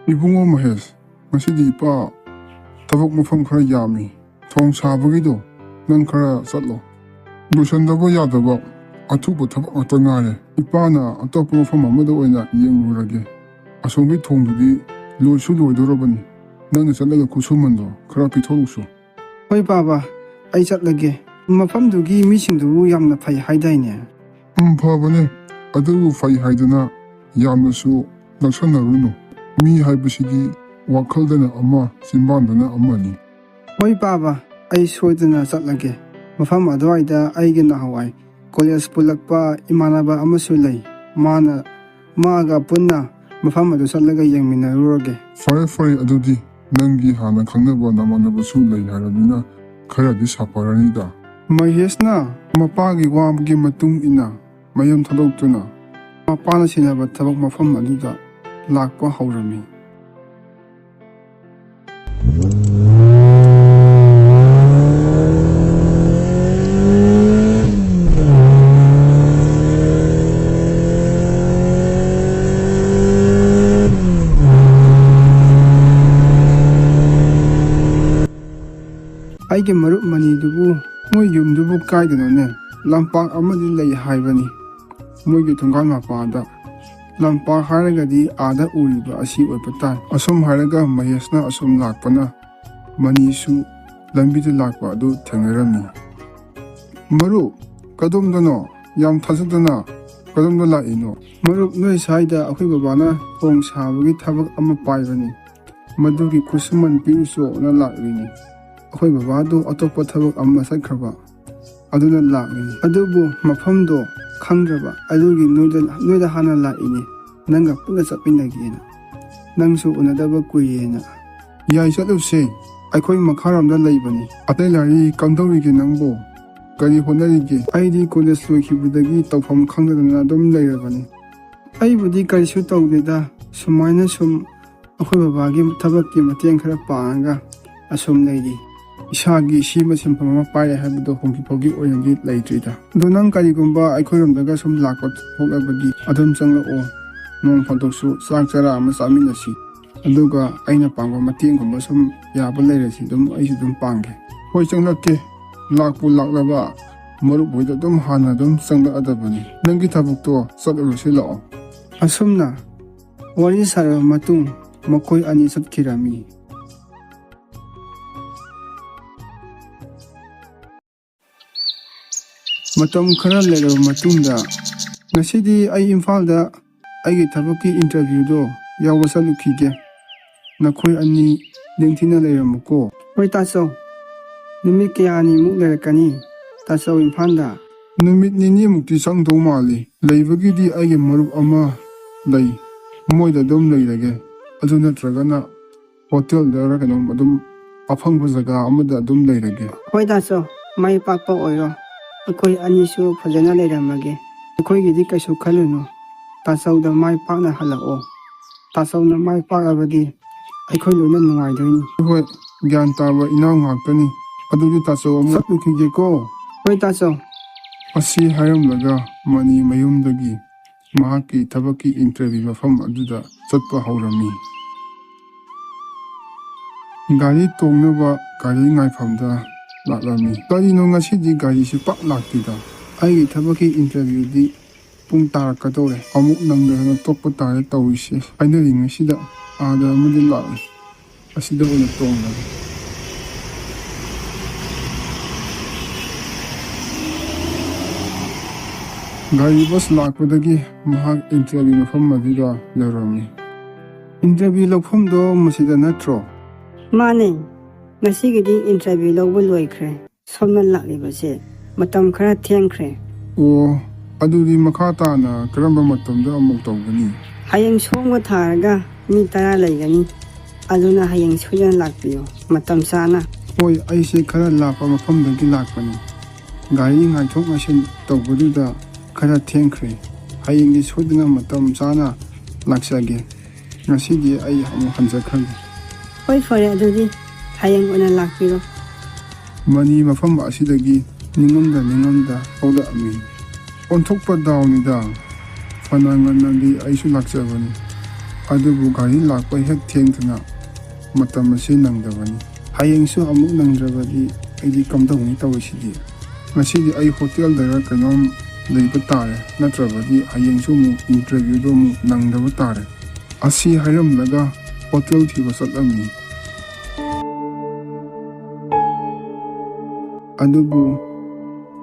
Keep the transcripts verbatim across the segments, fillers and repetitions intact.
ꯏꯕꯨꯡꯉꯣ ꯃꯍꯦꯁ, ꯉꯁꯤꯗꯤ ꯏꯄꯥ ꯊꯕꯛ ꯃꯐꯝ ꯈꯔ ꯌꯥꯝꯃꯤ꯫ ꯊꯣꯡ ꯁꯥꯕꯒꯤꯗꯣ ꯅꯪ ꯈꯔ ꯆꯠꯂꯣ꯫ ꯂꯣꯏꯁꯟꯗꯕ ꯌꯥꯗꯕ ꯑꯊꯨꯕ ꯊꯕꯛ ꯉꯥꯛꯇ ꯉꯥꯏꯔꯦ꯫ ꯏꯄꯥꯅ ꯑꯇꯣꯞꯄ ꯃꯐꯝ ꯑꯃꯗ ꯑꯣꯏꯅ ꯌꯦꯡꯂꯨꯔꯒꯦ꯫ ꯑꯁꯣꯝꯒꯤ ꯊꯣꯡꯗꯨꯗꯤ ꯂꯣꯏꯁꯨ ꯂꯣꯏꯗꯣꯔꯕꯅꯤ꯫ ꯅꯪꯅ ꯆꯠꯂꯒ ꯈꯨꯠꯁꯨꯃꯟꯗꯣ ꯈꯔ ꯄꯤꯊꯣꯛꯎꯁꯨ꯫ "ꯍꯣꯏ ꯄꯥꯕ, ꯑꯩ ꯆꯠꯂꯒꯦ꯫ ꯃꯐꯝꯗꯨꯒꯤ ꯃꯤꯁꯤꯡꯗꯨꯕꯨ ꯌꯥꯝꯅ ꯐꯩ ꯍꯥꯏꯗꯥꯏꯅꯦ?" "ꯎꯝ, ꯐꯕꯅꯦ꯫ ꯑꯗꯨꯕꯨ ꯐꯩ ꯍꯥꯏꯗꯅ ꯌꯥꯝꯅꯁꯨ ꯂꯧꯁꯟꯅꯔꯨꯅꯨ꯫ ꯃꯤ ꯍꯥꯏꯕꯁꯤꯗꯤ ꯋꯥꯈꯜꯗꯅ ꯑꯃ, ꯆꯤꯟꯕꯥꯟꯗꯅ ꯑꯃꯅꯤ꯫" "ꯍꯣꯏ ꯄꯥꯕ, ꯑꯩ ꯁꯣꯏꯗꯅ ꯆꯠꯂꯒꯦ꯫ ꯃꯐꯝ ꯑꯗꯨꯋꯥꯏꯗ ꯑꯩꯒꯤ ꯅꯍꯥꯟꯋꯥꯏ ꯀꯣꯂꯦꯖ ꯄꯨꯜꯂꯛꯄ ꯏꯃꯥꯟꯅꯕ ꯑꯃꯁꯨ ꯂꯩ꯫ ꯃꯥꯅ, ꯃꯥꯒ ꯄꯨꯟꯅ ꯃꯐꯝ ꯑꯗꯨ ꯆꯠꯂꯒ ꯌꯦꯡꯃꯤꯟꯅꯔꯨꯔꯒꯦ꯫" "ꯐꯔꯦ, ꯐꯔꯦ, ꯑꯗꯨꯗꯤ ꯅꯪꯒꯤ ꯍꯥꯟꯅ ꯈꯪꯅꯕ ꯅꯃꯥꯟꯅꯕꯁꯨ ꯂꯩ ꯍꯥꯏꯔꯕꯅꯤꯅ ꯈꯔꯗꯤ ꯁꯥꯐꯔꯅꯤꯗ꯫" ꯃꯍꯦꯁꯅ ꯃꯄꯥꯒꯤ ꯋꯥꯒꯤ ꯃꯇꯨꯡ ꯏꯟꯅ ꯃꯌꯨꯝ ꯊꯥꯗꯣꯛꯇꯨꯅ ꯃꯄꯥꯅ ꯁꯤꯟꯅꯕ ꯊꯕꯛ ꯃꯐꯝ ꯑꯗꯨꯗ ꯂꯥꯛꯄ ꯍꯧꯔꯝꯃꯤ꯫ "ꯑꯩꯒꯤ ꯃꯔꯨꯞ ꯃꯅꯤꯗꯨꯕꯨ, ꯃꯣꯏ ꯌꯨꯝꯗꯨꯕꯨ ꯀꯥꯏꯗꯅꯣꯅꯦ? ꯂꯝꯄꯥꯛ ꯑꯃꯗꯤ ꯂꯩ ꯍꯥꯏꯕꯅꯤ, ꯃꯣꯏꯒꯤ ꯊꯣꯡꯒꯥꯜ ꯃꯄꯥꯗ꯫" ꯂꯝꯄꯥꯛ ꯍꯥꯏꯔꯒꯗꯤ ꯑꯥꯗ ꯎꯔꯤꯕ ꯑꯁꯤ ꯑꯣꯏꯕ ꯇꯥꯏ꯫ ꯑꯁꯨꯝ ꯍꯥꯏꯔꯒ ꯃꯍꯦꯁꯅ ꯑꯁꯨꯝ ꯂꯥꯛꯄꯅ ꯃꯅꯤꯁꯨ ꯂꯝꯕꯤꯗ ꯂꯥꯛꯄ ꯑꯗꯨ ꯊꯦꯡꯅꯔꯝꯃꯤ꯫ "ꯃꯔꯨꯞ, ꯀꯗꯣꯝꯗꯅꯣ? ꯌꯥꯝ ꯊꯥꯖꯗꯅ ꯀꯗꯣꯝꯗ ꯂꯥꯛꯏꯅꯣ?" "ꯃꯔꯨꯞ, ꯅꯣꯏ ꯁ꯭ꯋꯥꯏꯗ ꯑꯩꯈꯣꯏ ꯕꯕꯥꯅ ꯊꯣꯡ ꯁꯥꯕꯒꯤ ꯊꯕꯛ ꯑꯃ ꯄꯥꯏꯕꯅꯤ, ꯃꯗꯨꯒꯤ ꯈꯨꯠꯁꯨꯃꯟ ꯄꯤꯔꯨꯆꯣꯅ ꯂꯥꯛꯂꯤꯅꯤ꯫ ꯑꯩꯈꯣꯏ ꯕꯕꯥꯗꯨ ꯑꯇꯣꯞꯄ ꯊꯕꯛ ꯑꯃ ꯆꯠꯈ꯭ꯔꯕ, ꯑꯗꯨꯅ ꯂꯥꯛꯂꯤꯅꯤ꯫ ꯑꯗꯨꯕꯨ ꯃꯐꯝꯗꯣ ꯈꯪꯗ꯭ꯔꯕ, ꯑꯗꯨꯒꯤ ꯅꯣꯏꯗ, ꯅꯣꯏꯗ ꯍꯥꯟꯅ ꯂꯥꯛꯏꯅꯤ, ꯅꯪꯒ ꯄꯨꯟꯅ ꯆꯠꯃꯤꯟꯅꯒꯦꯅ꯫ ꯅꯪꯁꯨ ꯎꯅꯗꯕ ꯀꯨꯏꯔꯦꯅ꯫" "ꯌꯥꯏ, ꯆꯠꯂꯨꯁꯦ꯫ ꯑꯩꯈꯣꯏ ꯃꯈꯥꯔꯣꯝꯗ ꯂꯩꯕꯅꯤ꯫ ꯑꯇꯩ ꯂꯥꯏꯔꯤ, ꯀꯝꯗꯧꯔꯤꯒꯦ ꯅꯪꯕꯨ? ꯀꯔꯤ ꯍꯣꯠꯅꯔꯤꯒꯦ?" "ꯑꯩꯗꯤ ꯀꯣꯂꯦꯖ ꯂꯣꯏꯈꯤꯕꯗꯒꯤ ꯇꯧꯐꯝ ꯈꯪꯗꯗꯅ ꯑꯗꯨꯝ ꯂꯩꯔꯕꯅꯤ꯫" "ꯑꯩꯕꯨꯗꯤ ꯀꯔꯤꯁꯨ ꯇꯧꯗꯦꯗ, ꯁꯨꯃꯥꯏꯅ ꯁꯨꯝ ꯑꯩꯈꯣꯏ ꯕꯕꯥꯒꯤ ꯊꯕꯛꯀꯤ ꯃꯇꯦꯡ ꯈꯔ ꯄꯥꯡꯉꯒ ꯑꯁꯨꯝ ꯂꯩꯔꯤ꯫ ꯏꯁꯥꯒꯤ ꯁꯤꯃ ꯁꯤꯟꯐꯝ ꯑꯃ ꯄꯥꯏꯔꯦ ꯍꯥꯏꯕꯗꯣ ꯍꯧꯖꯤꯛ ꯐꯥꯎꯒꯤ ꯑꯣꯏꯅꯗꯤ ꯂꯩꯇ꯭ꯔꯤꯗ꯫ ꯑꯗꯣ ꯅꯪ ꯀꯔꯤꯒꯨꯝꯕ ꯑꯩꯈꯣꯏꯔꯣꯝꯗꯒ ꯁꯨꯝ ꯂꯥꯛꯄ ꯊꯣꯛꯂꯕꯗꯤ ꯑꯗꯨꯝ ꯆꯪꯂꯛꯑꯣ꯫ ꯅꯣꯡ ꯐꯥꯗꯣꯛꯁꯨ ꯆꯥꯛ ꯆꯔꯥ ꯑꯃ ꯆꯥꯃꯤꯟꯅꯁꯤ꯫" ꯑꯗꯨꯒ ꯑꯩꯅ ꯄꯥꯡꯕ ꯃꯇꯦꯡꯒꯨꯝꯕ ꯁꯨꯝ ꯌꯥꯕ ꯂꯩꯔꯗꯤ ꯑꯗꯨꯝ ꯑꯩꯁꯨ ꯑꯗꯨꯝ ꯄꯥꯡꯒꯦ꯫ ꯍꯣꯏ, ꯆꯪꯂꯛꯀꯦ꯫ ꯂꯥꯛꯄꯨ ꯂꯥꯛꯂꯕ ꯃꯔꯨꯞ ꯍꯣꯏꯗ ꯑꯗꯨꯝ ꯍꯥꯟꯅ ꯑꯗꯨꯝ ꯆꯪꯂꯛꯑꯗꯕꯅꯤ꯫ ꯅꯪꯒꯤ ꯊꯕꯛꯇꯣ ꯆꯠꯂꯨꯔꯁꯤ ꯂꯥꯛꯑꯣ꯫ ꯑꯁꯨꯝꯅ ꯋꯥꯔꯤ ꯁꯥꯔꯕ ꯃꯇꯨꯡ ꯃꯈꯣꯏ ꯑꯅꯤ ꯆꯠꯈꯤꯔꯝꯃꯤ꯫ ꯃꯇꯝ ꯈꯔ ꯂꯩꯔꯕ ꯃꯇꯨꯡꯗ, "ꯉꯁꯤꯗꯤ ꯑꯩ ꯏꯝꯐꯥꯜꯗ ꯑꯩꯒꯤ ꯊꯕꯛꯀꯤ ꯏꯟꯇꯔꯚ꯭ꯌꯨꯗꯣ ꯌꯥꯎꯕ ꯆꯠꯂꯨꯈꯤꯒꯦ꯫ ꯅꯈꯣꯏ ꯑꯅꯤ ꯅꯤꯡꯊꯤꯅ ꯂꯩꯔꯝꯃꯨꯀꯣ꯫" "ꯍꯣꯏ ꯇꯥꯆꯧ, ꯅꯨꯃꯤꯠ ꯀꯌꯥꯅꯤꯃꯨꯛ ꯂꯩꯔꯛꯀꯅꯤ ꯇꯥꯆꯧ ꯏꯝꯐꯥꯜꯗ?" "ꯅꯨꯃꯤꯠ ꯅꯤꯅꯤꯃꯨꯛꯇꯤ ꯆꯪꯗꯧ ꯃꯥꯜꯂꯤ꯫ ꯂꯩꯕꯒꯤꯗꯤ ꯑꯩꯒꯤ ꯃꯔꯨꯞ ꯑꯃ ꯂꯩ, ꯃꯣꯏꯗ ꯑꯗꯨꯝ ꯂꯩꯔꯒꯦ꯫ ꯑꯗꯨ ꯅꯠꯇ꯭ꯔꯒꯅ ꯍꯣꯇꯦꯜꯗꯔ ꯀꯩꯅꯣꯝ ꯑꯗꯨꯝ ꯑꯐꯪꯕ ꯖꯒꯥ ꯑꯃꯗ ꯑꯗꯨꯝ ꯂꯩꯔꯒꯦ꯫" "ꯍꯣꯏ ꯇꯥꯆꯧ, ꯃꯥꯏ ꯄꯥꯛꯄ ꯑꯣꯏꯔꯣ꯫ ꯑꯩꯈꯣꯏ ꯑꯅꯤꯁꯨ ꯐꯖꯅ ꯂꯩꯔꯝꯃꯒꯦ꯫ ꯑꯩꯈꯣꯏꯒꯤꯗꯤ ꯀꯩꯁꯨ ꯈꯜꯂꯨꯅꯨ꯫ ꯇꯥꯆꯧꯗ ꯃꯥꯏ ꯄꯥꯛꯅ ꯍꯜꯂꯛꯑꯣ꯫ ꯇꯥꯆꯧꯅ ꯃꯥꯏ ꯄꯥꯛꯂꯕꯗꯤ ꯑꯩꯈꯣꯏ ꯂꯣꯏꯅ ꯅꯨꯡꯉꯥꯏꯗꯣꯏꯅꯤ꯫" "ꯍꯣꯏ, ꯒ꯭ꯌꯥꯟ ꯇꯥꯕ ꯏꯅꯥꯎ ꯉꯥꯛꯇꯅꯤ꯫ ꯑꯗꯨꯗꯤ ꯇꯥꯆꯧ ꯑꯃꯨꯛ ꯆꯠꯂꯨꯈꯤꯒꯦꯀꯣ꯫" "ꯍꯣꯏ ꯇꯥꯆꯧ꯫" ꯑꯁꯤ ꯍꯥꯏꯔꯝꯂꯒ ꯃꯅꯤ ꯃꯌꯨꯝꯗꯒꯤ ꯃꯍꯥꯛꯀꯤ ꯊꯕꯛꯀꯤ ꯏꯟꯇꯔꯚ꯭ꯌꯨ ꯃꯐꯝ ꯑꯗꯨꯗ ꯆꯠꯄ ꯍꯧꯔꯝꯃꯤ꯫ ꯒꯥꯔꯤ ꯇꯣꯡꯅꯕ ꯒꯥꯔꯤ ꯉꯥꯏꯐꯝꯗ ꯂꯥꯛꯂꯝꯃꯤ꯫ "ꯀꯔꯤꯅꯣ ꯉꯁꯤꯗꯤ ꯒꯥꯔꯤꯁꯤ ꯄꯥꯛ ꯂꯥꯛꯇꯦꯗ? ꯑꯩꯒꯤ ꯊꯕꯛꯀꯤ ꯏꯟꯇꯔꯚ꯭ꯌꯨꯗꯤ ꯄꯨꯡ ꯇꯥꯔꯛꯀꯗꯧꯔꯦ꯫ ꯑꯃꯨꯛ ꯅꯪꯗꯗꯅ ꯇꯣꯛꯄ ꯇꯥꯔꯦ ꯇꯧꯔꯤꯁꯦ꯫" ꯍꯥꯏꯅꯔꯤꯉꯩꯁꯤꯗ ꯑꯥꯗ ꯑꯃꯗꯤ ꯂꯥꯛꯏ꯫ "ꯑꯁꯤꯗ ꯑꯣꯏꯅ ꯇꯣꯡꯂꯒꯦ꯫" ꯒꯥꯔꯤ ꯕꯁ ꯂꯥꯛꯄꯗꯒꯤ ꯃꯍꯥꯛ ꯏꯟꯇꯔꯚ꯭ꯌꯨ ꯃꯐꯝ ꯑꯗꯨꯗ ꯌꯧꯔꯝꯃꯤ꯫ "ꯏꯟꯇꯔꯚ꯭ꯌꯨ ꯂꯧꯐꯝꯗꯣ ꯃꯁꯤꯗ ꯅꯠꯇ꯭ꯔꯣ?" "ꯃꯥꯅꯦ, ꯉꯁꯤꯒꯤꯗꯤ ꯏꯟꯇꯔꯚ꯭ꯌꯨ ꯂꯧꯕ ꯂꯣꯏꯈ꯭ꯔꯦ꯫ ꯁꯣꯝꯅ ꯂꯥꯛꯂꯤꯕꯁꯦ ꯃꯇꯝ ꯈꯔ ꯊꯦꯡꯈ꯭ꯔꯦ꯫" "ꯑꯣ, ꯑꯗꯨꯗꯤ ꯃꯈꯥ ꯇꯥꯅ ꯀꯔꯝꯕ ꯃꯇꯝꯗ ꯑꯃꯨꯛ ꯇꯧꯒꯅꯤ?" "ꯍꯌꯦꯡ ꯁꯣꯝꯒ ꯊꯥꯔꯒ ꯃꯤ ꯇꯔꯥ ꯂꯩꯒꯅꯤ꯫ ꯑꯗꯨꯅ ꯍꯌꯦꯡ ꯁꯣꯏꯗꯅ ꯂꯥꯛꯄꯤꯌꯨ, ꯃꯇꯝ ꯆꯥꯅ꯫" "ꯍꯣꯏ, ꯑꯩꯁꯦ ꯈꯔ ꯂꯥꯞꯄ ꯃꯐꯝꯗꯒꯤ ꯂꯥꯛꯄꯅꯤ꯫ ꯒꯥꯔꯤ ꯉꯥꯏꯊꯣꯛ ꯉꯥꯏꯁꯤꯟ ꯇꯧꯕꯗꯨꯗ ꯈꯔ ꯊꯦꯡꯈ꯭ꯔꯦ꯫ ꯍꯌꯦꯡꯗꯤ ꯁꯣꯏꯗꯅ ꯃꯇꯝ ꯆꯥꯅ ꯂꯥꯛꯆꯒꯦ꯫ ꯉꯁꯤꯗꯤ ꯑꯩ ꯑꯃꯨꯛ ꯍꯟꯖꯈ꯭ꯔꯒꯦ꯫" "ꯍꯣꯏ, ꯐꯔꯦ, ꯑꯗꯨꯗꯤ ꯍꯌꯦꯡ ꯑꯣꯏꯅ ꯂꯥꯛꯄꯤꯔꯣ꯫" ꯃꯅꯤ ꯃꯐꯝ ꯑꯁꯤꯗꯒꯤ ꯅꯤꯡꯉꯝꯗ ꯅꯤꯡꯉꯝꯗ ꯍꯧꯔꯛꯑꯝꯃꯤ꯫ "ꯑꯣꯟꯊꯣꯛꯄ ꯗꯥꯎꯅꯤꯗ, ꯐꯅ ꯉꯟꯅꯗꯤ ꯑꯩꯁꯨ ꯂꯥꯛꯆꯕꯅꯤ꯫ ꯑꯗꯨꯕꯨ ꯒꯥꯔꯤ ꯂꯥꯛꯄ ꯍꯦꯛ ꯊꯦꯡꯗꯅ ꯃꯇꯝ ꯑꯁꯤ ꯅꯪꯗꯕꯅꯤ꯫ ꯍꯌꯦꯡꯁꯨ ꯑꯃꯨꯛ ꯅꯪꯗ꯭ꯔꯕꯗꯤ ꯑꯩꯗꯤ ꯀꯝꯗꯧꯅꯤ ꯇꯧꯔꯤꯁꯤꯗꯤ? ꯉꯁꯤꯗꯤ ꯑꯩ ꯍꯣꯇꯦꯜꯗꯔ ꯀꯩꯅꯣꯝ ꯂꯩꯕ ꯇꯥꯔꯦ, ꯅꯠꯇ꯭ꯔꯕꯗꯤ ꯍꯌꯦꯡꯁꯨ ꯑꯃꯨꯛ ꯏꯟꯇꯔꯚ꯭ꯌꯨꯗꯣ ꯑꯃꯨꯛ ꯅꯪꯗꯕ ꯇꯥꯔꯦ꯫ ꯑꯁꯤ ꯍꯥꯏꯔꯝꯂꯒ ꯍꯣꯇꯦꯜ ꯊꯤꯕ ꯆꯠꯂꯝꯃꯤ꯫ ꯑꯗꯨꯕꯨ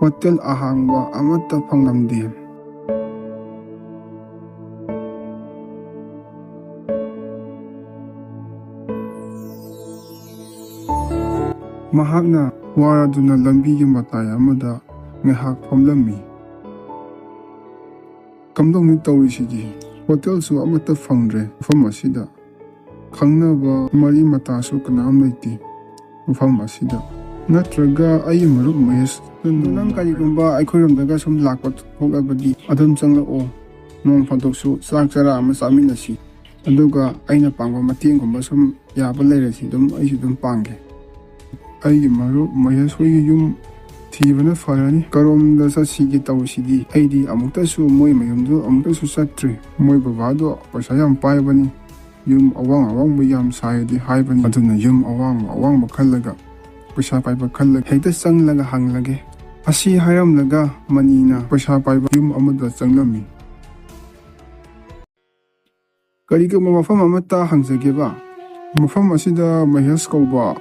ꯍꯣꯇꯦꯜ ꯑꯍꯥꯡꯕ ꯑꯃꯠꯇ ꯐꯪꯂꯝꯗꯦ꯫ ꯃꯍꯥꯛꯅ ꯋꯥꯔꯗꯨꯅ ꯂꯝꯕꯤꯒꯤ ꯃꯇꯥꯏ ꯑꯃꯗ ꯉꯥꯏꯍꯥꯛ ꯐꯝꯂꯝꯃꯤ꯫ ꯀꯝꯗꯧꯅꯤ ꯇꯧꯔꯤꯁꯤꯗꯤ? ꯍꯣꯇꯦꯜꯁꯨ ꯑꯃꯠꯇ ꯐꯪꯗ꯭ꯔꯦ ꯃꯐꯝ ꯑꯁꯤꯗ꯫ ꯈꯪꯅꯕ ꯃꯔꯤ ꯃꯇꯥꯁꯨ ꯀꯅꯥꯝ ꯂꯩꯇꯦ ꯃꯐꯝ ꯑꯁꯤꯗ꯫ ꯅꯠꯇ꯭ꯔꯒ ꯑꯩꯒꯤ ꯃꯔꯨꯞ ꯃꯍꯦꯁ, ꯅꯪ ꯀꯔꯤꯒꯨꯝꯕ ꯑꯩꯈꯣꯏꯔꯣꯝꯗꯒ ꯁꯨꯝ ꯂꯥꯛꯄ ꯊꯣꯛꯂꯕꯗꯤ ꯑꯗꯨꯝ ꯆꯪꯂꯛꯑꯣ꯫ ꯅꯣꯡ ꯐꯥꯗꯣꯛꯁꯨ ꯆꯥꯛ ꯆꯔꯥ ꯑꯃ ꯆꯥꯃꯤꯟꯅꯁꯤ꯫ ꯑꯗꯨꯒ ꯑꯩꯅ ꯄꯥꯡꯕ ꯃꯇꯦꯡꯒꯨꯝꯕ ꯁꯨꯝ ꯌꯥꯕ ꯂꯩꯔꯁꯤ ꯑꯗꯨꯝ, ꯑꯩꯁꯨ ꯑꯗꯨꯝ ꯄꯥꯡꯒꯦ꯫ ꯑꯩꯒꯤ ꯃꯔꯨꯞ ꯃꯍꯦꯁ ꯍꯣꯏꯒꯤ ꯌꯨꯝ ꯊꯤꯕꯅ ꯐꯔꯅꯤ꯫ ꯀꯔꯣꯝꯗ ꯆꯠꯁꯤꯒꯦ ꯇꯧꯔꯤꯁꯤꯗꯤ? ꯑꯩꯗꯤ ꯑꯃꯨꯛꯇꯁꯨ ꯃꯣꯏ ꯃꯌꯨꯝꯗꯣ ꯑꯃꯨꯛꯇꯁꯨ ꯆꯠꯇ꯭ꯔꯤ꯫ ꯃꯣꯏ ꯕꯕꯥꯗꯣ ꯄꯩꯁꯥ ꯌꯥꯝ ꯄꯥꯏꯕꯅꯤ꯫ ꯌꯨꯝ ꯑꯋꯥꯡ ꯑꯋꯥꯡꯕ ꯌꯥꯝ ꯁꯥꯏꯗꯤ ꯍꯥꯏꯕꯅꯤ꯫ ꯑꯗꯨꯅ ꯌꯨꯝ ꯑꯋꯥꯡꯕ ꯑꯋꯥꯡꯕ ꯈꯜꯂꯒ, ꯄꯩꯁꯥ ꯄꯥꯏꯕ ꯈꯜꯂꯒ ꯍꯦꯛꯇ ꯆꯪꯂꯒ ꯍꯪꯂꯒꯦ꯫ ꯑꯁꯤ ꯍꯥꯏꯔꯝꯂꯒ ꯃꯅꯤꯅ ꯄꯩꯁꯥ ꯄꯥꯏꯕ ꯌꯨꯝ ꯑꯃꯗ ꯆꯪꯂꯝꯃꯤ꯫ ꯀꯔꯤꯒꯨꯝꯕ ꯃꯐꯝ ꯑꯃꯠꯇ ꯍꯪꯖꯒꯦꯕ꯫ ꯃꯐꯝ ꯑꯁꯤꯗ ꯃꯍꯦꯁ ꯀꯧꯕ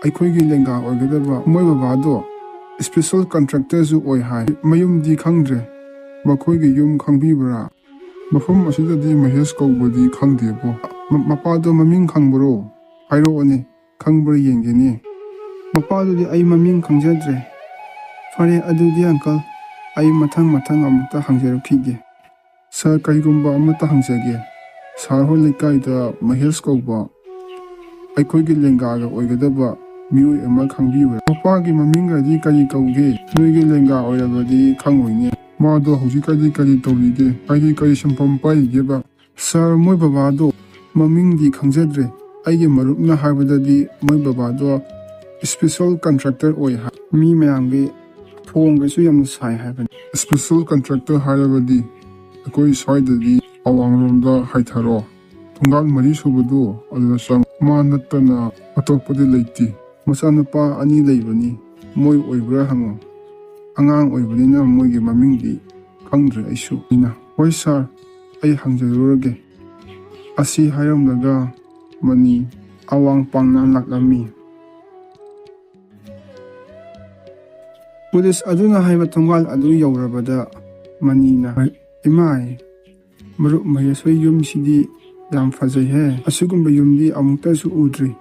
ꯑꯩꯈꯣꯏꯒꯤ ꯂꯦꯡꯒꯥ ꯑꯣꯏꯒꯗꯕ ꯃꯣꯏ ꯕꯕꯥꯗꯣ ꯏꯁꯄꯤꯁꯦꯜ ꯀꯟꯇ꯭ꯔꯦꯛꯇꯔꯁꯨ ꯑꯣꯏ ꯍꯥꯏ꯫ ꯃꯌꯨꯝꯗꯤ ꯈꯪꯗ꯭ꯔꯦ꯫ ꯃꯈꯣꯏꯒꯤ ꯌꯨꯝ ꯈꯪꯕꯤꯕ꯭ꯔꯥ? ꯃꯐꯝ ꯑꯁꯤꯗꯗꯤ ꯃꯍꯦꯁ ꯀꯧꯕꯗꯤ ꯈꯪꯗꯦꯕꯣ꯫ ꯃ-, ꯃꯄꯥꯗꯣ ꯃꯃꯤꯡ ꯈꯪꯕ꯭ꯔꯣ? ꯍꯥꯏꯔꯛꯑꯣꯅꯦ, ꯈꯪꯕ꯭ꯔꯥ ꯌꯦꯡꯒꯦꯅꯦ꯫ ꯃꯄꯥꯗꯨꯗꯤ ꯑꯩ ꯃꯃꯤꯡ ꯈꯪꯖꯗ꯭ꯔꯦ꯫ ꯐꯔꯦ, ꯑꯗꯨꯗꯤ ꯑꯪꯀꯜ, ꯑꯩ ꯃꯊꯪ ꯃꯊꯪ ꯑꯃꯨꯛꯇ ꯍꯪꯖꯔꯛꯈꯤꯒꯦ꯫ ꯁꯥꯔ, ꯀꯔꯤꯒꯨꯝꯕ ꯑꯃꯠꯇ ꯍꯪꯖꯒꯦ꯫ ꯁꯥꯔ ꯍꯣꯏ ꯂꯩꯀꯥꯏꯗ ꯃꯍꯦꯁ ꯀꯧꯕ ꯑꯩꯈꯣꯏꯒꯤ ꯂꯦꯡꯒꯥꯒ ꯑꯣꯏꯒꯗꯕ ꯃꯤꯑꯣꯏ ꯑꯃ ꯈꯪꯕꯤꯕ꯭ꯔꯥ? ꯃꯄꯥꯒꯤ ꯃꯃꯤꯡꯒꯗꯤ ꯀꯔꯤ ꯀꯧꯒꯦ? ꯅꯣꯏꯒꯤ ꯂꯦꯡꯒꯥ ꯑꯣꯏꯔꯕꯗꯤ ꯈꯪꯉꯣꯏꯅꯦ꯫ ꯃꯥꯗꯣ ꯍꯧꯖꯤꯛꯀꯥꯟꯗꯤ ꯀꯔꯤ ꯇꯧꯔꯤꯒꯦ? ꯍꯥꯏꯗꯤ ꯀꯔꯤ ꯁꯤꯟꯐꯝ ꯄꯥꯏꯔꯤꯒꯦꯕ? ꯁꯥꯔ, ꯃꯣꯏ ꯕꯕꯥꯗꯣ ꯃꯃꯤꯡꯗꯤ ꯈꯪꯖꯗ꯭ꯔꯦ꯫ ꯑꯩꯒꯤ ꯃꯔꯨꯞꯅ ꯍꯥꯏꯕꯗꯗꯤ ꯃꯣꯏ ꯕꯕꯥꯗꯣ ꯏꯁꯄꯤꯁꯦꯜ ꯀꯟꯇ꯭ꯔꯦꯛꯇꯔ ꯑꯣꯏ ꯍꯥꯏ꯫ ꯃꯤ ꯃꯌꯥꯝꯒꯤ ꯊꯣꯡꯒꯁꯨ ꯌꯥꯝꯅ ꯁꯥꯏ ꯍꯥꯏꯕꯅꯤ꯫ ꯏꯁꯄꯤꯁꯦꯜ ꯀꯟꯇ꯭ꯔꯦꯛꯇꯔ ꯍꯥꯏꯔꯕꯗꯤ ꯑꯩꯈꯣꯏ ꯁ꯭ꯋꯥꯏꯗꯗꯤ ꯑꯋꯥꯡꯂꯣꯝꯗ ꯍꯥꯏꯊꯔꯣ꯫ ꯊꯣꯡꯒꯥꯜ ꯃꯔꯤ ꯁꯨꯕꯗꯨ ꯑꯗꯨꯗ ꯆꯪ꯫ ꯃꯥ ꯅꯠꯇꯅ ꯑꯇꯣꯞꯄꯗꯤ ꯂꯩꯇꯦ꯫ ꯃꯆꯥꯅꯨꯄꯥ ꯑꯅꯤ ꯂꯩꯕꯅꯤ꯫ ꯃꯣꯏ ꯑꯣꯏꯕ꯭ꯔꯥ ꯍꯪꯉꯣ꯫ ꯑꯉꯥꯡ ꯑꯣꯏꯕꯅꯤꯅ ꯃꯣꯏꯒꯤ ꯃꯃꯤꯡꯗꯤ ꯈꯪꯗ꯭ꯔꯦ ꯑꯩꯁꯨ꯫ ꯑꯩꯅ, "ꯍꯣꯏ ꯁꯥꯔ, ꯑꯩ ꯍꯪꯖꯔꯨꯔꯒꯦ"꯫ ꯑꯁꯤ ꯍꯥꯏꯔꯝꯂꯒ ꯃꯅꯤ ꯑꯋꯥꯡ ꯄꯥꯡꯅ ꯂꯥꯛꯂꯝꯃꯤ꯫ ꯄꯨꯂꯤꯁ ꯑꯗꯨꯅ ꯍꯥꯏꯕ ꯊꯣꯡꯒꯥꯜ ꯑꯗꯨ ꯌꯧꯔꯕꯗ ꯃꯅꯤꯅ, "ꯏꯃꯥꯏ, ꯃꯔꯨꯞ ꯃꯍꯦꯁ ꯍꯣꯏ ꯌꯨꯝꯁꯤꯗꯤ ꯌꯥꯝ ꯐꯖꯩꯍꯦ꯫ ꯑꯁꯤꯒꯨꯝꯕ ꯌꯨꯝꯗꯤ ꯑꯃꯨꯛꯇꯁꯨ ꯎꯗ꯭ꯔꯤ꯫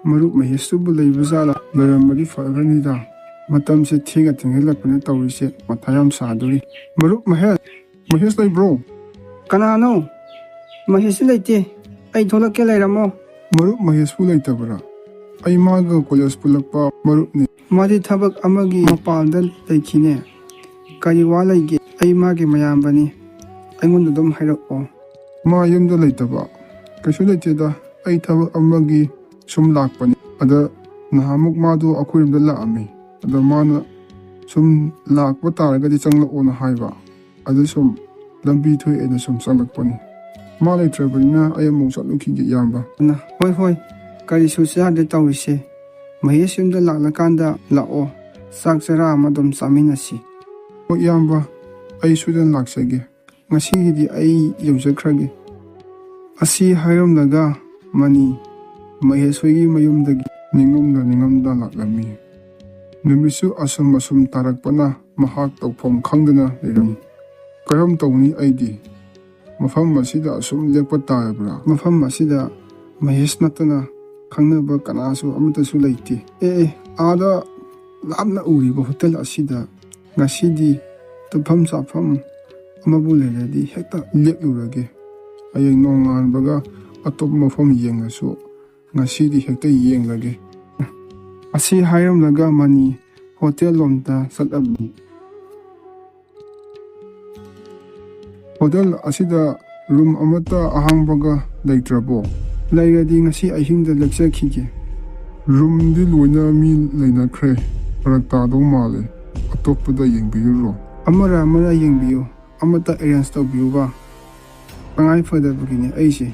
ꯃꯔꯨꯞ ꯃꯍꯦꯁꯇꯨꯕꯨ ꯂꯩꯕ ꯖꯥꯠꯂꯥ? ꯂꯩꯔꯝꯃꯗꯤ ꯐꯒꯅꯤꯗ꯫ ꯃꯇꯝꯁꯦ ꯊꯦꯡꯅ ꯊꯦꯡꯖꯤꯜꯂꯛꯄꯅ ꯇꯧꯔꯤꯁꯦ ꯃꯊꯥ ꯌꯥꯝ ꯁꯥꯗꯣꯔꯤ꯫ ꯃꯔꯨꯞ ꯃꯍꯦꯁ, ꯃꯍꯦꯁ ꯂꯩꯕ꯭ꯔꯣ?" "ꯀꯅꯥꯅꯣ? ꯃꯍꯦꯁꯇꯤ ꯂꯩꯇꯦ꯫ ꯑꯩ ꯊꯣꯛꯂꯛꯀꯦ, ꯂꯩꯔꯝꯃꯣ"꯫ "ꯃꯔꯨꯞ ꯃꯍꯦꯁꯄꯨ ꯂꯩꯇꯕ꯭ꯔꯥ? ꯑꯩ ꯃꯥꯒ ꯀꯣꯂꯦꯖ ꯄꯨꯜꯂꯛꯄ ꯃꯔꯨꯞꯅꯤ"꯫ "ꯃꯥꯗꯤ ꯊꯕꯛ ꯑꯃꯒꯤ ꯃꯄꯥꯟꯗ ꯂꯩꯈꯤꯅꯦ꯫ ꯀꯔꯤ ꯋꯥ ꯂꯩꯒꯦ? ꯑꯩ ꯃꯥꯒꯤ ꯃꯌꯥꯝꯕꯅꯤ꯫ ꯑꯩꯉꯣꯟꯗ ꯑꯗꯨꯝ ꯍꯥꯏꯔꯛꯑꯣ"꯫ "ꯃꯥ ꯌꯨꯝꯗ ꯂꯩꯇꯕ? ꯀꯩꯁꯨ ꯂꯩꯇꯦꯗ, ꯑꯩ ꯊꯕꯛ ꯑꯃꯒꯤ ꯁꯨꯝ ꯂꯥꯛꯄꯅꯤ꯫ ꯑꯗ ꯅꯍꯥꯟꯃꯨꯛ ꯃꯥꯗꯣ ꯑꯩꯈꯣꯏ ꯌꯨꯝꯗ ꯂꯥꯛꯑꯝꯃꯤ꯫ ꯑꯗ ꯃꯥꯅ ꯁꯨꯝ ꯂꯥꯛꯄ ꯇꯥꯔꯒꯗꯤ ꯆꯪꯂꯛꯑꯣꯅ ꯍꯥꯏꯕ꯫ ꯑꯗꯨ ꯁꯨꯝ ꯂꯝꯕꯤ ꯊꯣꯛꯑꯦꯅ ꯁꯨꯝ ꯆꯪꯂꯛꯄꯅꯤ꯫ ꯃꯥ ꯂꯩꯇ꯭ꯔꯕꯅꯤꯅ ꯑꯩ ꯑꯃꯨꯛ ꯆꯠꯂꯨꯈꯤꯒꯦ, ꯏꯌꯥꯝꯕ"꯫ ꯑꯅ, "ꯍꯣꯏ, ꯍꯣꯏ, ꯀꯔꯤꯁꯨ ꯆꯥꯗꯦ ꯇꯧꯔꯤꯁꯦ꯫ ꯃꯍꯦꯁ ꯌꯨꯝꯗ ꯂꯥꯛꯂꯀꯥꯟꯗ ꯂꯥꯛꯑꯣ, ꯆꯥꯛ ꯆꯔꯥ ꯑꯃ ꯑꯗꯨꯝ ꯆꯥꯃꯤꯟꯅꯁꯤ"꯫ "ꯍꯣꯏ, ꯏꯌꯥꯝꯕ, ꯑꯩ ꯁꯣꯏꯗꯅ ꯂꯥꯛꯆꯒꯦ꯫ ꯉꯁꯤꯒꯤꯗꯤ ꯑꯩ ꯌꯧꯖꯈ꯭ꯔꯒꯦ"꯫ ꯑꯁꯤ ꯍꯥꯏꯔꯝꯂꯒ ꯃꯅꯤ ꯃꯍꯦꯁ ꯍꯣꯏꯒꯤ ꯃꯌꯨꯝꯗꯒꯤ ꯅꯤꯡꯉꯝꯗ ꯅꯤꯡꯉꯝꯗ ꯂꯥꯛꯂꯝꯃꯤ꯫ ꯅꯨꯃꯤꯠꯁꯨ ꯑꯁꯨꯝ ꯑꯁꯨꯝ ꯇꯥꯔꯛꯄꯅ ꯃꯍꯥꯛ ꯇꯧꯐꯝ ꯈꯪꯗꯅ ꯂꯩꯔꯝꯃꯤ꯫ "ꯀꯔꯝ ꯇꯧꯅꯤ ꯑꯩꯗꯤ? ꯃꯐꯝ ꯑꯁꯤꯗ ꯑꯁꯨꯝ ꯂꯦꯞꯄ ꯇꯥꯔꯕ꯭ꯔꯥ? ꯃꯐꯝ ꯑꯁꯤꯗ ꯃꯍꯦꯁ ꯅꯠꯇꯅ ꯈꯪꯅꯕ ꯀꯅꯥꯁꯨ ꯑꯃꯠꯇꯁꯨ ꯂꯩꯇꯦ꯫ ꯑꯦ, ꯑꯦ, ꯑꯥꯗ ꯂꯥꯞꯅ ꯎꯔꯤꯕ ꯍꯣꯇꯦꯜ ꯑꯁꯤꯗ ꯉꯁꯤꯗꯤ ꯇꯨꯝꯐꯝ ꯆꯥꯐꯝ ꯑꯃꯕꯨ ꯂꯩꯔꯗꯤ ꯍꯦꯛꯇ ꯂꯦꯛꯂꯨꯔꯒꯦ꯫ ꯍꯌꯦꯡ ꯅꯣꯡꯉꯥꯟꯕꯒ ꯑꯇꯣꯞꯄ ꯃꯐꯝ ꯌꯦꯡꯉꯁꯨ ꯉꯁꯤꯗꯤ ꯍꯦꯛꯇ ꯌꯦꯡꯂꯒꯦ"꯫ ꯑꯁꯤ ꯍꯥꯏꯔꯝꯂꯒ ꯃꯅꯤ ꯍꯣꯇꯦꯜ ꯂꯣꯝꯗ ꯆꯠꯂꯝꯃꯤ꯫ "ꯍꯣꯇꯦꯜ ꯑꯁꯤꯗ ꯔꯨꯝ ꯑꯃꯠꯇ ꯑꯍꯥꯡꯕꯒ ꯂꯩꯇ꯭ꯔꯕꯣ? ꯂꯩꯔꯗꯤ ꯉꯁꯤ ꯑꯍꯤꯡꯗ ꯂꯦꯛꯆꯈꯤꯒꯦ"꯫ "ꯔꯨꯝꯗꯤ ꯂꯣꯏꯅ ꯃꯤ ꯂꯩꯅꯈ꯭ꯔꯦ, ꯐꯔꯛ ꯇꯥꯗꯧ ꯃꯥꯜꯂꯦ, ꯑꯇꯣꯞꯄꯗ ꯌꯦꯡꯕꯤꯔꯨꯔꯣ"꯫ "ꯑꯃꯔ ꯑꯃꯔ ꯌꯦꯡꯕꯤꯌꯨ, ꯑꯃꯠꯇ ꯑꯦꯔꯦꯟꯖ ꯇꯧꯕꯤꯌꯨꯕ, ꯇꯉꯥꯏ ꯐꯗꯕꯒꯤꯅꯦ ꯑꯩꯁꯦ"꯫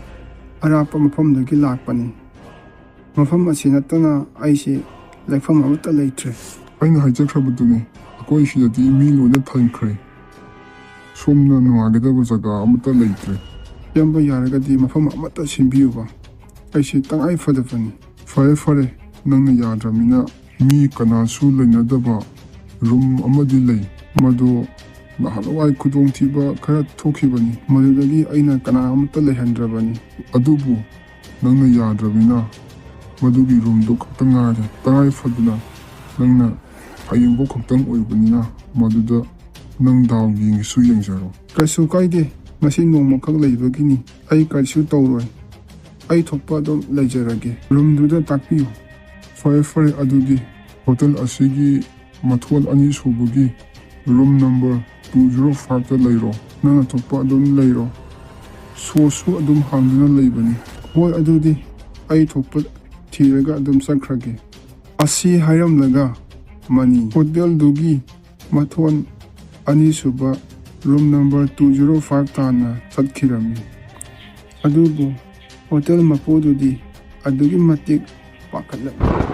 ꯑꯔꯥꯞꯄ ꯃꯐꯝꯗꯒꯤ ꯂꯥꯛꯄꯅꯤ꯫ ꯃꯐꯝ ꯑꯁꯤ ꯅꯠꯇꯅ ꯑꯩꯁꯦ ꯂꯩꯐꯝ ꯑꯃꯠꯇ ꯂꯩꯇ꯭ꯔꯦ꯫ ꯑꯩꯅ ꯍꯥꯏꯖꯈ꯭ꯔꯕꯗꯨꯅꯤ, ꯑꯩꯈꯣꯏ ꯁꯤꯗꯗꯤ ꯃꯤ ꯂꯣꯏꯅ ꯊꯟꯈ꯭ꯔꯦ꯫ ꯁꯣꯝꯅ ꯅꯨꯡꯉꯥꯏꯒꯗꯕ ꯖꯒꯥ ꯑꯃꯠꯇ ꯂꯩꯇ꯭ꯔꯦ꯫ ꯏꯌꯥꯝꯕ, ꯌꯥꯔꯒꯗꯤ ꯃꯐꯝ ꯑꯃꯠꯇ ꯁꯤꯟꯕꯤꯌꯨꯕ꯫ ꯑꯩꯁꯦ ꯇꯉꯥꯏ ꯐꯗꯕꯅꯤ꯫ ꯐꯔꯦ, ꯐꯔꯦ, ꯅꯪꯅ ꯌꯥꯗ꯭ꯔꯕꯅꯤꯅ ꯃꯤ ꯀꯅꯥꯁꯨ ꯂꯩꯅꯗꯕ ꯔꯨꯝ ꯑꯃꯗꯤ ꯂꯩ꯫ ꯃꯗꯨ ꯅꯍꯥꯟꯋꯥꯏ ꯈꯨꯗꯣꯡꯊꯤꯕ ꯈꯔ ꯊꯣꯛꯈꯤꯕꯅꯤ꯫ ꯃꯗꯨꯗꯒꯤ ꯑꯩꯅ ꯀꯅꯥ ꯑꯃꯠꯇ ꯂꯩꯍꯟꯗ꯭ꯔꯕꯅꯤ꯫ ꯑꯗꯨꯕꯨ ꯅꯪꯅ ꯌꯥꯗ꯭ꯔꯕꯅꯤꯅ ꯃꯗꯨꯒꯤ ꯔꯨꯝꯗꯣ ꯈꯛꯇ ꯉꯥꯏꯔꯦ꯫ ꯇꯉꯥꯏ ꯐꯗꯅ ꯅꯪꯅ ꯍꯌꯦꯡꯐꯥꯎ ꯈꯛꯇꯪ ꯑꯣꯏꯕꯅꯤꯅ ꯃꯗꯨꯗ ꯅꯪ ꯗꯥꯎ ꯌꯦꯡꯒꯦꯁꯨ ꯌꯦꯡꯖꯔꯣ꯫ ꯀꯩꯁꯨ ꯀꯥꯏꯗꯦ, ꯉꯁꯤ ꯅꯣꯡꯃꯈꯛ ꯂꯩꯕꯒꯤꯅꯤ꯫ ꯑꯩ ꯀꯔꯤꯁꯨ ꯇꯧꯔꯣꯏ꯫ ꯑꯩ ꯊꯣꯛꯄ ꯑꯗꯨꯝ ꯂꯩꯖꯔꯒꯦ꯫ ꯔꯨꯝꯗꯨꯗ ꯇꯥꯛꯄꯤꯌꯨ꯫ ꯐꯔꯦ, ꯐꯔꯦ, ꯑꯗꯨꯗꯤ ꯍꯣꯇꯦꯜ ꯑꯁꯤꯒꯤ ꯃꯊꯣꯟ ꯑꯅꯤꯁꯨꯕꯒꯤ ꯔꯨꯝ ꯅꯝꯕꯔ ꯇꯨ ꯖꯤꯔꯣ ꯐꯥꯏꯚꯇ ꯂꯩꯔꯣ꯫ ꯅꯪꯅ ꯊꯣꯛꯄ ꯑꯗꯨꯝ ꯂꯩꯔꯣ꯫ ꯁꯣꯁꯨ ꯑꯗꯨꯝ ꯍꯥꯡꯗꯨꯅ ꯂꯩꯕꯅꯤ꯫ ꯍꯣꯏ, ꯑꯗꯨꯗꯤ ꯑꯩ ꯊꯣꯛꯄ ꯊꯤꯔꯒ ꯑꯗꯨꯝ ꯆꯠꯈ꯭ꯔꯒꯦ꯫ ꯑꯁꯤ ꯍꯥꯏꯔꯝꯂꯒ ꯃꯅꯤ ꯍꯣꯇꯦꯜꯗꯨꯒꯤ ꯃꯊꯣꯟ ꯑꯅꯤꯁꯨꯕ room number two zero five ꯇꯥꯟꯅ ꯆꯠꯈꯤꯔꯝꯃꯤ꯫ ꯑꯗꯨꯕꯨ ꯍꯣꯇꯦꯜ ꯃꯄꯨꯗꯨꯗꯤ ꯑꯗꯨꯛꯀꯤ ꯃꯇꯤꯛ ꯄꯥꯈꯠꯂꯛꯂꯤ꯫